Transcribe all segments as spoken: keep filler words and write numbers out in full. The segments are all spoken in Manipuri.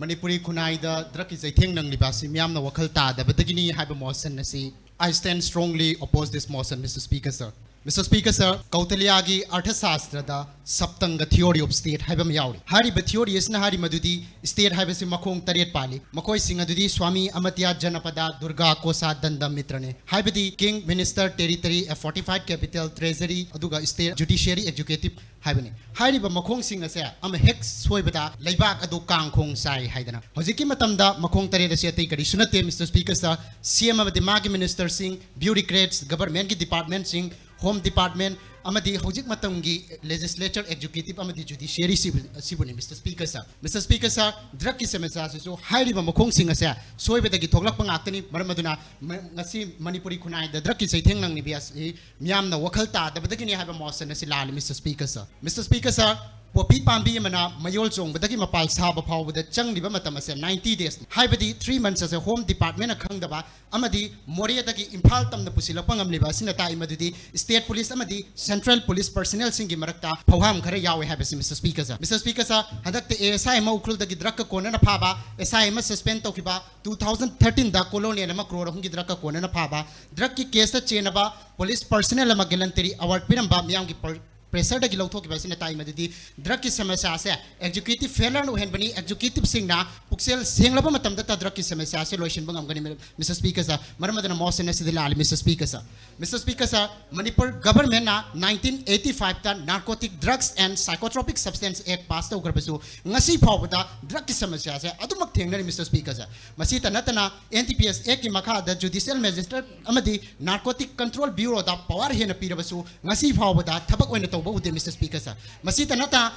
ꯃꯅꯤꯄꯨꯔꯤ ꯈꯨꯟꯅꯥꯏꯗ drugꯀꯤ ꯆꯩꯊꯦꯡ ꯅꯪꯂꯤꯕ ꯑꯁꯤ ꯃꯤꯌꯥꯝꯅ ꯋꯥꯈꯜ ꯇꯥꯗꯕꯗꯒꯤꯅꯤ ꯍꯥꯏꯕ motion ꯑꯁꯤ I stand strongly oppose this motion, Mister Speaker, sir. Mister Speaker, sir, ꯀꯧꯇꯂꯤꯌꯥꯒꯤ ꯑꯔꯊꯁꯥꯁꯇ꯭ꯔꯗ Saptanga theory of state ꯍꯥꯏꯕ ꯑꯃ ꯌꯥꯎꯔꯤ꯫ ꯍꯥꯏꯔꯤꯕ theory ꯑꯁꯤꯅ ꯍꯥꯏꯔꯤ ꯃꯗꯨꯗꯤ state ꯍꯥꯏꯕꯁꯤ ꯃꯈꯣꯡ ꯇꯔꯦꯠ ꯄꯥꯜꯂꯤ꯫ ꯃꯈꯣꯏꯁꯤꯡ ꯑꯗꯨꯗꯤ ꯁ꯭ꯋꯥꯃꯤ ꯑꯃꯇ꯭ꯌ ꯖꯅꯄꯗ, ꯗꯨꯔꯒꯥ ꯀꯣꯁꯥ, ꯗꯟꯗ ꯃꯤꯇ꯭ꯔꯅꯤ꯫ ꯍꯥꯏꯕꯗꯤ king, minister, territory, a fortified capital, treasury, ꯑꯗꯨꯒ state judiciary, executive ꯍꯥꯏꯕꯅꯤ꯫ ꯍꯥꯏꯔꯤꯕ ꯃꯈꯣꯡꯁꯤꯡ ꯑꯁꯦ ꯑꯃ ꯍꯦꯛ ꯁꯣꯏꯕꯗ ꯂꯩꯕꯥꯛ ꯑꯗꯨ ꯀꯥꯡꯈꯣꯡ ꯆꯥꯏ ꯍꯥꯏꯗꯅ꯫ ꯍꯧꯖꯤꯛꯀꯤ ꯃꯇꯝꯗ ꯃꯈꯣꯡ ꯇꯔꯦꯠ ꯑꯁꯤ ꯑꯇꯩ ꯀꯔꯤꯁꯨ ꯅꯠꯇꯦ, Mister Speaker, sir. CM ꯑꯃꯗꯤ ꯃꯥꯒꯤ ministerꯁꯤꯡ, bureaucrats, governmentꯀꯤ departmentꯁꯤꯡ, Home Department ꯑꯃꯗꯤ ꯍꯧꯖꯤꯛ ꯃꯇꯝꯒꯤ legislature, executive ꯑꯃꯗꯤ judiciary ꯁꯤꯕꯨ-, ꯁꯤꯕꯨꯅꯤ, Mister Speaker, sir. Mister Speaker, sir, drugꯀꯤ ꯁꯃꯁ꯭ꯌꯥꯁꯤꯁꯨ ꯍꯥꯏꯔꯤꯕ ꯃꯈꯣꯡꯁꯤꯡ ꯑꯁꯦ ꯁꯣꯏꯕꯗꯒꯤ ꯊꯣꯛꯂꯛꯄ ꯉꯥꯛꯇꯅꯤ꯫ ꯃꯔꯝ ꯑꯗꯨꯅ ꯃ-, ꯉꯁꯤ ꯃꯅꯤꯄꯨꯔꯤ ꯈꯨꯟꯅꯥꯏꯗ drugꯀꯤ ꯆꯩꯊꯦꯡ ꯅꯪꯂꯤꯕꯤ ꯑꯁꯤ ꯃꯤꯌꯥꯝꯅ ꯋꯥꯈꯜ ꯇꯥꯗꯕꯗꯒꯤꯅꯤ ꯍꯥꯏꯕ motion ꯑꯁꯤ ꯂꯥꯛꯂꯤ, Mister Speaker, sir. Mister Speaker, sir, poppy ꯄꯥꯝꯕꯤ ꯑꯃꯅ ꯃꯌꯣꯜ ꯆꯣꯡꯕꯗꯒꯤ ꯃꯄꯥꯜ ꯁꯥꯕ ꯐꯥꯎꯕꯗ ꯆꯪꯂꯤꯕ ꯃꯇꯝ ꯑꯁꯦ ninety days, ꯍꯥꯏꯕꯗꯤ three months ꯑꯁꯦ Home Departmentꯅ ꯈꯪꯗꯕ ꯑꯃꯗꯤ ꯃꯣꯔꯦꯗꯒꯤ ꯏꯝꯐꯥꯜ ꯇꯝꯅ ꯄꯨꯁꯤꯜꯂꯛꯄ ꯉꯝꯂꯤꯕ ꯑꯁꯤꯅ ꯇꯥꯛꯏ ꯃꯗꯨꯗꯤ state police ꯑꯃꯗꯤ central police personnelꯁꯤꯡꯒꯤ ꯃꯔꯛꯇ ꯐꯧꯍꯥꯝ ꯈꯔ ꯌꯥꯎꯋꯦ ꯍꯥꯏꯕꯁꯤ, Mister Speaker, sir. Mister Speaker, sir, ꯍꯟꯗꯛꯇ ASI ꯑꯃ ꯎꯈ꯭ꯔꯨꯜꯗꯒꯤ drugꯀ ꯀꯣꯟꯅꯅ ꯐꯥꯕ, SI ꯑꯃ suspend ꯇꯧꯈꯤꯕ, two thousand thirteenꯗ colonel ꯑꯃ crore ꯑꯍꯨꯝꯒꯤ drugꯀ ꯀꯣꯟꯅꯅ ꯐꯥꯕ, drugꯀꯤ caseꯇ ꯆꯦꯟꯅꯕ police personnel ꯑꯃ gallantry award ꯄꯤꯔꯝꯕ, ꯃꯤꯌꯥꯝꯒꯤ per-, pressureꯗꯒꯤ ꯂꯧꯊꯣꯛꯈꯤꯕ ꯑꯁꯤꯅ ꯇꯥꯛꯏ ꯃꯗꯨꯗꯤ drugꯀꯤ ꯁꯃꯁ꯭ꯌꯥ ꯑꯁꯦ executive failureꯅ ꯑꯣꯏꯍꯟꯕꯅꯤ, executiveꯁꯤꯡꯅ ꯄꯨꯛꯆꯦꯜ ꯁꯦꯡꯂꯕ ꯃꯇꯝꯗꯇ drugꯀꯤ ꯁꯃꯁ꯭ꯌꯥ ꯑꯁꯦ ꯂꯣꯏꯁꯤꯟꯕ ꯉꯝꯒꯅꯤ, Mister Speaker, sir. ꯃꯔꯝ ꯑꯗꯨꯅ motion ꯑꯁꯤꯗꯤ ꯂꯥꯜꯂꯤ, Mister Speaker, sir. Mister Speaker, sir, Manipur governmentꯅ nineteen eighty-fiveꯇ Narcotic Drugs and Psychotropic Substance Act pass ꯇꯧꯈ꯭ꯔꯕꯁꯨ ꯉꯁꯤ ꯐꯥꯎꯕꯗ drugꯀꯤ ꯁꯃꯁ꯭ꯌꯥ ꯑꯁꯦ ꯑꯗꯨꯃꯛ ꯊꯦꯡꯅꯔꯤ, Mister Speaker, sir. ꯃꯁꯤꯇ ꯅꯠꯇꯅ NDPS Actꯀꯤ ꯃꯈꯥꯗ judicial magistrate ꯑꯃꯗꯤ Narcotic Control Bureauꯗ power ꯍꯦꯟꯅ ꯄꯤꯔꯕꯁꯨ ꯉꯁꯤ ꯐꯥꯎꯕꯗ ꯊꯕꯛ ꯑꯣꯏꯅ ꯇꯧꯕ ꯎꯗꯦ, Mister Speaker, sir. ꯃꯁꯤꯇ ꯅꯠꯇꯅ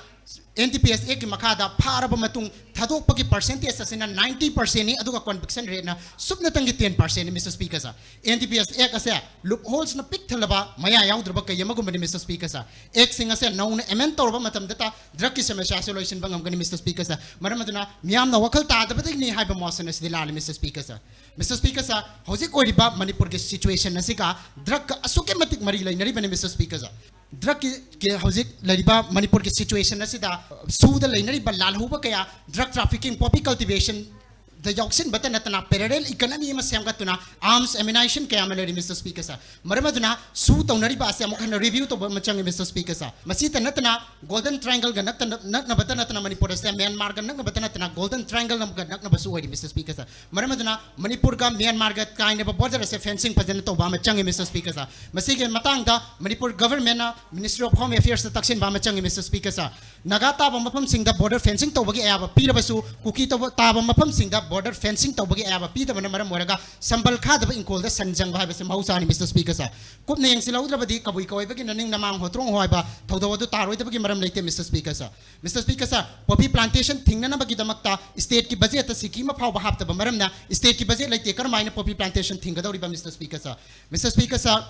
NDPS Actꯀꯤ ꯃꯈꯥꯗ ꯐꯥꯔꯕ ꯃꯇꯨꯡ ꯊꯥꯗꯣꯛꯄꯒꯤ percentage ꯑꯁꯤꯅ ninety percentꯅꯤ, ꯑꯗꯨꯒ conviction rateꯅ ꯁꯨꯞꯅꯇꯪꯒꯤ ten percentꯅꯤ, Mister Speaker, sir. NDPS Act ꯑꯁꯦ loopholesꯅ ꯄꯤꯛ ꯊꯜꯂꯕ ꯃꯌꯥ ꯌꯥꯎꯗ꯭ꯔꯕ ꯀꯩ ꯑꯃꯒꯨꯝꯕꯅꯤ, Mister Speaker, sir. Actꯁꯤꯡ ꯑꯁꯦ ꯅꯧꯅ amend ꯇꯧꯔꯕ ꯃꯇꯝꯗꯇ drugꯀꯤ ꯁꯃꯁ꯭ꯌꯥ ꯑꯁꯦ ꯂꯣꯏꯁꯤꯟꯕ ꯉꯝꯒꯅꯤ, Mister Speaker, sir. ꯃꯔꯝ ꯑꯗꯨꯅ ꯃꯤꯌꯥꯝꯅ ꯋꯥꯈꯜ ꯇꯥꯗꯕꯗꯒꯤꯅꯤ ꯍꯥꯏꯕ motion ꯑꯁꯤꯗꯤ ꯂꯥꯜꯂꯤ, Mister Speaker, sir. Mister Speaker, sir, ꯍꯧꯖꯤꯛ ꯑꯣꯏꯔꯤꯕ ꯃꯅꯤꯄꯨꯔꯒꯤ situation ꯑꯁꯤꯒ drugꯀ ꯑꯁꯨꯛꯀꯤ ꯃꯇꯤꯛ ꯃꯔꯤ ꯂꯩꯅꯔꯤꯕꯅꯤ, Mister Speaker, sir. ꯗ꯭ꯔꯛꯀꯤ ꯍꯧꯖꯤꯛ ꯂꯩꯔꯤꯕ ꯃꯅꯤꯄꯨꯔꯒꯤ ꯁꯤꯆꯨꯋꯦꯁꯟ ꯑꯁꯤꯗ ꯁꯨꯗ ꯂꯩꯅꯔꯤꯕ ꯂꯥꯜꯍꯧꯕ ꯀꯌꯥ, ꯗ꯭ꯔꯛ ꯇ꯭ꯔꯥꯐꯤꯀꯤꯡ, ꯄꯣꯄꯤ ꯀꯜꯇꯤꯚꯦꯁꯟꯗ ꯌꯥꯎꯁꯤꯟꯕꯇ ꯅꯠꯇꯅ ꯄꯦꯔꯦꯂꯦꯜ ꯏꯀꯅꯃꯤ ꯑꯃ ꯁꯦꯝꯒꯠꯇꯨꯅ ꯑꯥꯔꯝꯁ ꯑꯦꯃꯤꯅꯥꯏꯁꯟ ꯀꯌꯥ ꯑꯃ ꯂꯩꯔꯤ, ꯃꯤꯁꯇꯔ ꯁ꯭ꯄꯤꯀꯔ ꯁꯥꯔ꯫ ꯃꯔꯝ ꯑꯗꯨꯅ ꯁꯨ ꯇꯧꯅꯔꯤꯕ ꯑꯁꯤ ꯑꯃꯨꯛ ꯍꯟꯅ ꯔꯤꯚ꯭ꯌꯨ ꯇꯧꯕ ꯑꯃ ꯆꯪꯉꯤ, ꯃꯤꯁꯇꯔ ꯁ꯭ꯄꯤꯀꯔ ꯁꯥꯔ꯫ ꯃꯁꯤꯇ ꯅꯠꯇꯅ ꯒꯣꯜꯗꯟ ꯇ꯭ꯔꯥꯏꯡꯒꯜꯒ ꯅꯛꯇꯅ, ꯅꯛꯅꯕꯇ ꯅꯠꯇꯅ ꯃꯅꯤꯄꯨꯔ ꯑꯁꯤꯗ ꯃ꯭ꯌꯥꯟꯃꯥꯔꯒ ꯅꯛꯅꯕꯇ ꯅꯠꯇꯅ ꯒꯣꯜꯗꯟ ꯇ꯭ꯔꯥꯏꯡꯒꯜ ꯑꯃꯒ ꯅꯛꯅꯕꯁꯨ ꯑꯣꯏꯔꯤ, ꯃꯤꯁꯇꯔ ꯁ꯭ꯄꯤꯀꯔ ꯁꯥꯔ꯫ ꯃꯔꯝ ꯑꯗꯨꯅ ꯃꯅꯤꯄꯨꯔꯒ ꯃ꯭ꯌꯥꯟꯃꯥꯔꯒ ꯀꯥꯏꯅꯕ ꯕꯣꯔꯗꯔ ꯑꯁꯦ ꯐꯦꯟꯁꯤꯡ ꯐꯖꯅ ꯇꯧꯕ ꯑꯃ ꯆꯪꯉꯤ, ꯃꯤꯁꯇꯔ ꯁ꯭ꯄꯤꯀꯔ ꯁꯥꯔ꯫ ꯃꯁꯤꯒꯤ ꯃꯇꯥꯡꯗ ꯃꯅꯤꯄꯨꯔ ꯒꯚꯔꯟꯃꯦꯟꯅ ꯃꯤꯅꯤꯁꯇ꯭ꯔꯤ ꯑꯣꯐ ꯍꯣꯝ ꯑꯦꯐꯤꯌꯔꯁꯇ ꯇꯛꯁꯤꯟꯕ ꯑꯃ ꯆꯪꯉꯤ, ꯃꯤꯁꯇꯔ ꯁ꯭ꯄꯤꯀꯔ ꯁꯥꯔ꯫ ꯅꯥꯒꯥ ꯇꯥꯕ ꯃꯐꯝꯁꯤꯡꯗ ꯕꯣꯔꯗꯔ ꯐꯦꯟꯁꯤꯡ ꯇꯧꯕꯒꯤ ꯑꯌꯥꯕ ꯄꯤꯔꯕꯁꯨ, ꯀꯨꯀꯤ ꯇꯧꯕ, ꯇꯥꯕ ꯃꯐꯝꯁꯤꯡꯗ ꯕꯣꯔꯗꯔ ꯐꯦꯟꯁꯤꯡ ꯇꯧꯕꯒꯤ ꯑꯌꯥꯕ ꯄꯤꯗꯕꯅ ꯃꯔꯝ ꯑꯣꯏꯔꯒ ꯁꯝꯕꯜ ꯈꯥꯗꯕ ꯏꯪꯈꯣꯜꯗ ꯁꯟ ꯆꯪꯕ ꯍꯥꯏꯕꯁꯤ ꯃꯍꯧꯁꯥꯅꯤ, ꯃꯤꯁꯇꯔ ꯁ꯭ꯄꯤꯀꯔ ꯁꯥꯔ꯫ ꯀꯨꯞꯅ ꯌꯦꯡꯁꯤꯜꯍꯧꯗ꯭ꯔꯕꯗꯤ ꯀꯕꯨꯏ ꯀꯋꯥꯏꯕꯒꯤ ꯅꯅꯤꯡ ꯅꯃꯥꯡ ꯍꯣꯇ꯭ꯔꯣꯡ ꯍꯣ ꯍꯥꯏꯕ ꯊꯧꯗꯣꯛ ꯑꯗꯨ ꯇꯥꯔꯣꯏꯗꯕꯒꯤ ꯃꯔꯝ ꯂꯩꯇꯦ, mister speaker sir. Mister speaker ꯁꯥꯔ, ꯄꯣꯄꯤ ꯄ꯭ꯂꯥꯟꯇꯦꯁꯟ ꯊꯤꯡꯅꯅꯕꯒꯤꯗꯃꯛꯇ ꯁ꯭ꯇꯦꯠꯀꯤ ꯕꯖꯦꯠꯇ ꯁꯤꯀꯤ ꯑꯃ ꯐꯥꯎꯕ ꯍꯥꯞꯇꯕ ꯃꯔꯝꯅ ꯁ꯭ꯇꯦꯠꯀꯤ ꯕꯖꯦꯠ ꯂꯩꯇꯦ, ꯀꯔꯝꯍꯥꯏꯅ poppy plantation ꯊꯤꯡꯒꯗꯧꯔꯤꯕ, mister speaker sir? Mister speaker ꯁꯥꯔ,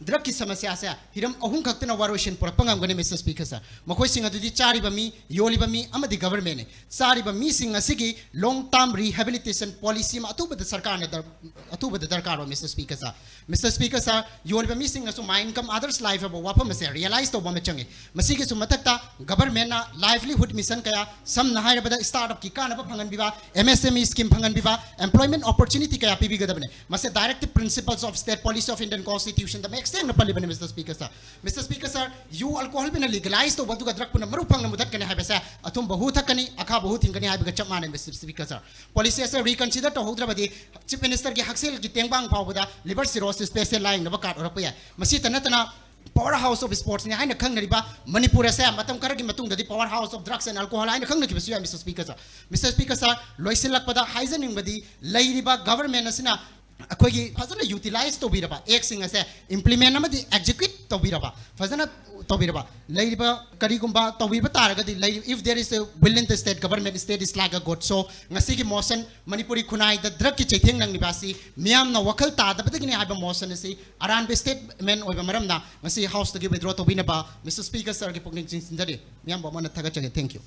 ꯗ꯭ꯔꯒꯀꯤ ꯁꯃꯁ꯭ꯌꯥꯁꯦ ꯍꯤꯔꯝ ꯑꯍꯨꯝ ꯈꯛꯇꯅ ꯋꯥꯔꯣꯏꯁꯤꯟ ꯄꯨꯔꯛꯄ ꯉꯝꯒꯅꯤ, ꯃꯤꯁꯇꯔ ꯁ꯭ꯄꯤꯀꯔ ꯁꯥꯔ꯫ ꯃꯈꯣꯏꯁꯤꯡ ꯑꯗꯨꯗꯤ ꯆꯥꯔꯤꯕ ꯃꯤ, ꯌꯣꯜꯂꯤꯕ ꯃꯤ ꯑꯃꯗꯤ ꯒꯚꯔꯟꯃꯦꯟꯅꯤ꯫ ꯆꯥꯔꯤꯕ ꯃꯤꯁꯤꯡ ꯑꯁꯤꯒꯤ ꯂꯣꯡ ꯇꯥꯔꯝ ꯔꯤꯍꯦꯕꯤꯂꯤꯇꯦꯁꯟ ꯄꯣꯂꯤꯁꯤ ꯑꯃ ꯑꯊꯨꯕꯗ ꯁꯔꯀꯥꯔꯅ ꯗꯔ-, ꯑꯊꯨꯕꯗ ꯗꯔꯀꯥꯔ ꯑꯣꯏ, mister speaker sir. Mister speaker ꯁꯥꯔ, ꯌꯣꯜꯂꯤꯕ ꯃꯤꯁꯤꯡꯅꯁꯨ My Income Others Life ꯍꯥꯏꯕ ꯋꯥꯐꯝ ꯑꯁꯦ ꯔꯤꯌꯦꯂꯥꯏꯁ ꯇꯧꯕ ꯑꯃ ꯆꯪꯉꯤ꯫ ꯃꯁꯤꯒꯤꯁꯨ ꯃꯊꯛꯇ ꯒꯚꯔꯟꯃꯦꯟꯅ ꯂꯥꯏꯚꯂꯤꯍꯨꯗ ꯃꯤꯁꯟ ꯀꯌꯥ, ꯁꯝꯅ ꯍꯥꯏꯔꯕꯗ ꯁ꯭ꯇꯥꯔꯠ ꯑꯞꯀꯤ ꯀꯥꯟꯅꯕ ꯐꯪꯍꯟꯕꯤꯕ, M S M E scheme ꯐꯪꯍꯟꯕꯤꯕ, ꯑꯦꯝꯄ꯭ꯂꯣꯏꯃꯦꯟꯠ ꯑꯣꯄꯣꯔꯆꯨꯅꯤꯇꯤ ꯀꯌꯥ ꯄꯤꯕꯤꯒꯗꯕꯅꯤ꯫ ꯃꯁꯤ directive principles of state policy of Indian ꯀꯣꯟꯁꯇꯤꯇ꯭ꯌꯨꯁꯟꯗ ꯃꯌꯦꯛ ꯁꯦꯡꯅ ꯄꯜꯂꯤꯕꯅꯤ, mister speaker sir. Mister speaker sir, you alcohol ꯄꯨꯟꯅ ꯂꯤꯒꯦꯂꯥꯏꯁ ꯇꯧꯕ ꯑꯗꯨꯒ ꯗ꯭ꯔꯒ ꯄꯨꯟꯅ ꯃꯔꯨ ꯐꯪꯅ ꯃꯨꯊꯠꯀꯅꯤ ꯍꯥꯏꯕꯁꯦ ꯑꯊꯨꯝꯕ ꯍꯨ ꯊꯛꯀꯅꯤ, ꯑꯈꯥꯕ ꯍꯨ ꯊꯤꯡꯒꯅꯤ ꯍꯥꯏꯕꯒ ꯆꯞ ꯃꯥꯟꯅꯩ, ꯃꯤꯁꯇꯔ ꯁ꯭ꯄꯤꯀꯔ ꯁꯥꯔ꯫ ꯄꯣꯂꯤꯁꯤ ꯑꯁꯦ ꯔꯤꯀꯟꯁꯤꯗꯔ ꯇꯧꯍꯧꯗ꯭ꯔꯕꯗꯤ ꯆꯤꯐ ꯃꯤꯅꯤꯁꯇꯔꯒꯤ ꯍꯛꯁꯦꯜꯒꯤ ꯇꯦꯡꯕꯥꯡ ꯐꯥꯎꯕꯗ ꯂꯤꯚꯔ ꯁꯤꯔꯣꯁꯤꯁ ꯄꯦꯁꯦꯟ ꯂꯥꯌꯦꯡꯅꯕ ꯀꯥꯔꯗ ꯑꯣꯏꯔꯛꯄ ꯌꯥꯏ꯫ ꯃꯁꯤꯇ ꯅꯠꯇꯅ power house of sportsꯅꯤ ꯍꯥꯏꯅ ꯈꯪꯅꯔꯤꯕ ꯃꯅꯤꯄꯨꯔ ꯑꯁꯦ ꯃꯇꯝ ꯈꯔꯒꯤ ꯃꯇꯨꯡꯗꯗꯤ power house of drugs and alcohol ꯍꯥꯏꯅ ꯈꯪꯅꯈꯤꯕꯁꯨ ꯌꯥꯏ, mister speaker sir. Mister speaker ꯁꯥꯔ, ꯂꯣꯏꯁꯤꯜꯂꯛꯄꯗ ꯍꯥꯏꯖꯅꯤꯡꯕꯗꯤ, ꯂꯩꯔꯤꯕ ꯒꯚꯔꯟꯃꯦꯟ ꯑꯁꯤꯅ ꯑꯩꯈꯣꯏꯒꯤ ꯐꯖꯅ ꯌꯨꯇꯤꯂꯥꯏꯁ ꯇꯧꯕꯤꯔꯕ, ꯑꯦꯛꯁꯤꯡ ꯑꯁꯦ ꯏꯝꯄ꯭ꯂꯤꯃꯦꯟ ꯑꯃꯗꯤ ꯑꯦꯛꯖꯤꯀ꯭ꯌꯨꯠ ꯇꯧꯕꯤꯔꯕ, ꯐꯖꯅ ꯇꯧꯕꯤꯔꯕ, ꯂꯩꯔꯤꯕ ꯀꯔꯤꯒꯨꯝꯕ ꯇꯧꯕꯤꯕ ꯇꯥꯔꯒꯗꯤ, ꯂꯩ-, if there is a will in the state government, state is like a god. So, ꯉꯁꯤꯒꯤ ꯃꯣꯁꯟ, ꯃꯅꯤꯄꯨꯔꯤ ꯈꯨꯟꯅꯥꯏꯗ ꯗ꯭ꯔꯒꯀꯤ ꯆꯩꯊꯦꯡ ꯅꯪꯂꯤꯕ ꯑꯁꯤ ꯃꯤꯌꯥꯝꯅ ꯋꯥꯈꯜ ꯇꯥꯗꯕꯗꯒꯤꯅꯤ ꯍꯥꯏꯕ ꯃꯣꯁꯟ ꯑꯁꯤ ꯑꯔꯥꯟꯕ ꯁ꯭ꯇꯦꯠꯃꯦꯟ ꯑꯣꯏꯕ ꯃꯔꯝꯅ ꯉꯁꯤ ꯍꯥꯎꯁꯇꯒꯤ ꯋꯤꯗ꯭ꯔꯣ ꯇꯧꯕꯤꯅꯕ ꯃꯤꯁꯇꯔ ꯁ꯭ꯄꯤꯀꯔ ꯁꯥꯔꯒꯤ ꯄꯨꯛꯅꯤꯡ ꯆꯤꯡꯁꯤꯟꯖꯔꯤ꯫ ꯃꯤꯌꯥꯝꯕꯨ ꯑꯃꯨꯛ ꯍꯟꯅ ꯊꯥꯒꯠꯆꯔꯤ꯫ Thank you꯫